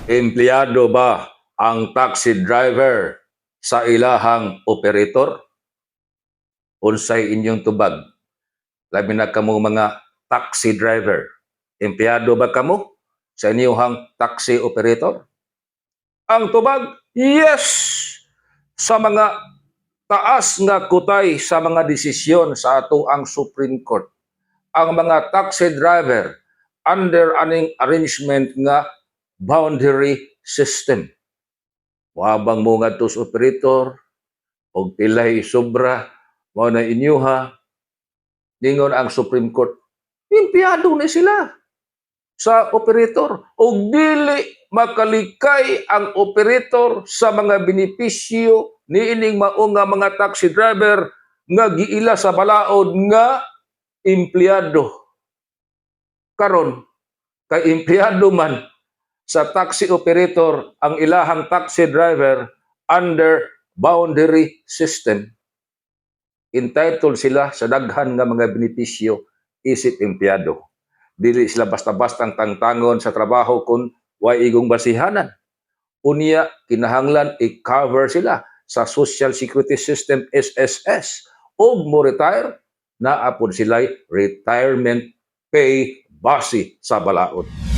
Empleyado ba ang taxi driver sa ilahang operator? Unsay inyong tubag? Labi na kamo mga taxi driver. Empleyado ba kamo sa inyong taxi operator? Ang tubag, yes! Sa mga taas nga kutay sa mga desisyon sa ato ang Supreme Court. Ang mga taxi driver under aning arrangement nga boundary system. Muhabang mo ngadto sa operator og pilay sobra mao na inyuha, ningon ang Supreme Court, empleyado ni sila sa operator og dili makalikay ang operator sa mga benepisyo niining mao nga mga taxi driver nga giila sa balaod nga empleyado. Karon kay empleyado man sa taxi operator ang ilahang taxi driver under boundary system, entitled sila sa daghan nga mga benepisyo isip empleyado. Dili sila basta-bastang tangtangon sa trabaho kung way igong basihanan. Unya, kinahanglan i-cover sila sa Social Security System, SSS, ug mo retire naa pod sila'y retirement pay base sa balaod.